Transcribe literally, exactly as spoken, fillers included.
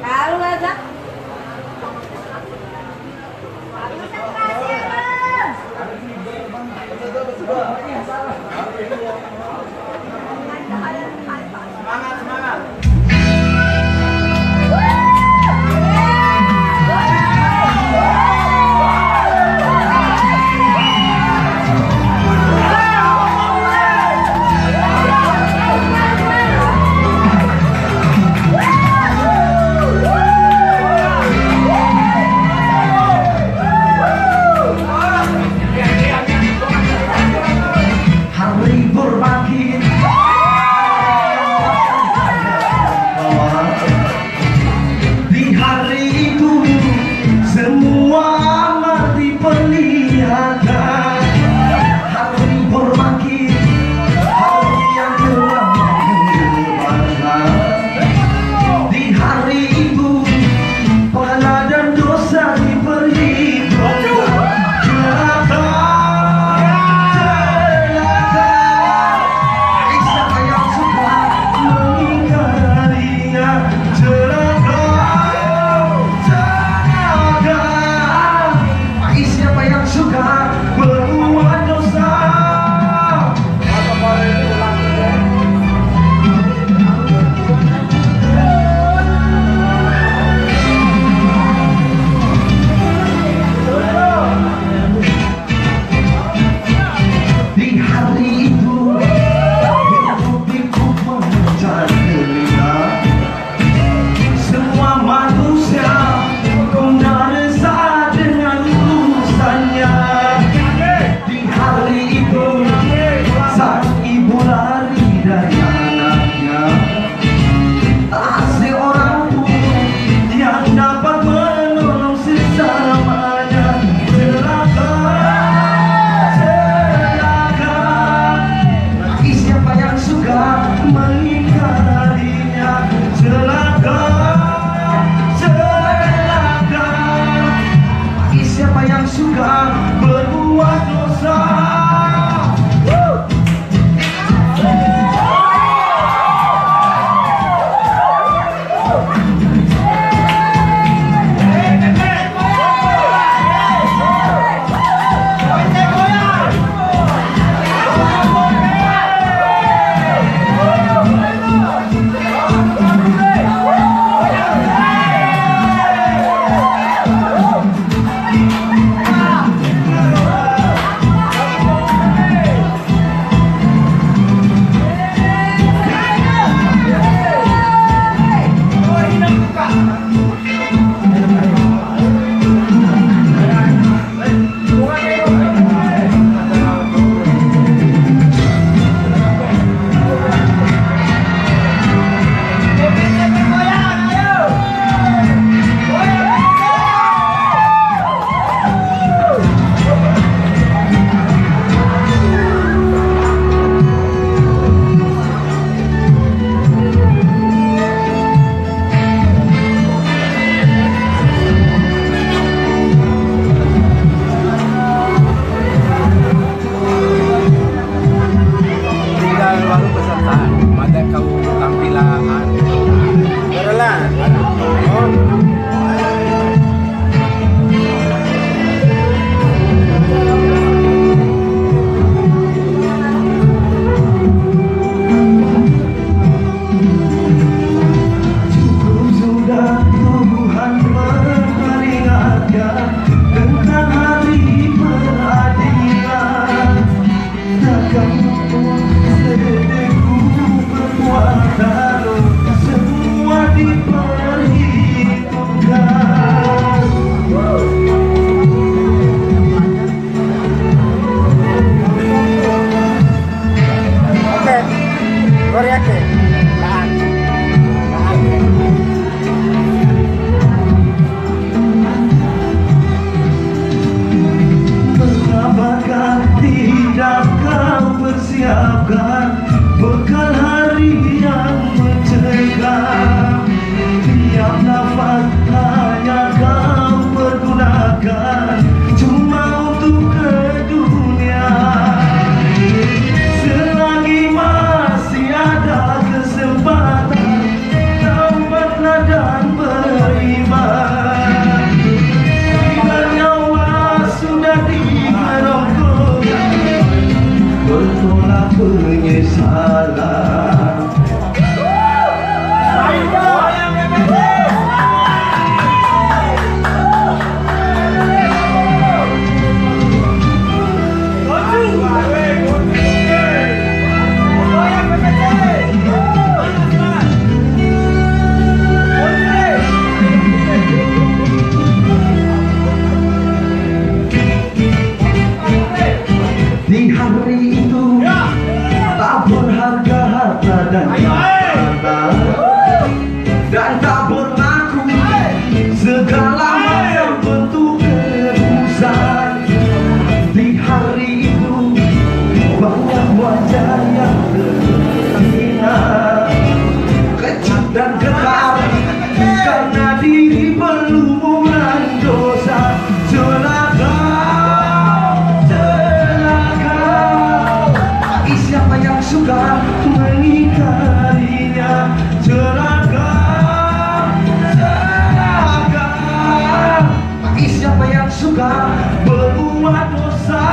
Tahu aja. Hari berbangkit. Di hari itu semua amal diperlihatkan. Hari berbangkit, hari yang telah menyebarkan. Di hari itu, pahala dan dosa diperhitungkan. Celaka, celaka. Siapa yang suka mengingkarinya? Celaka, celaka. Siapa yang suka berbuat dosa? Di hari itu, hiruk pikuk memecah telinga. Semua manusia kena resah dengan urusannya. Di hari itu, sang ibu lari dari anaknya. Tak seorang pun yang dapat menolong sesamanya. Celaka, celaka. Bagi siapa yang suka mengingkarinya. Celaka, celaka. Bagi siapa yang suka berbuat dosa. Tinggal baru peserta, pada kau tampilan. Berelan. Oh. Cukup sudah Tuhan memperingatkan tentang hari pengadilan. Takkan mungkin sedeku berkuasa. Salah. Di hari itu tak berharga harta dan kata, dan tak berlaku segala macam bentuk kebusan. Di hari itu banyak wajah yang terhina, kecut dan getar karena diri berlumuran dosa. Celaka, celaka. Bagi siapa yang suka mengingkarinya. Celaka, celaka. Bagi siapa yang suka berbuat dosa.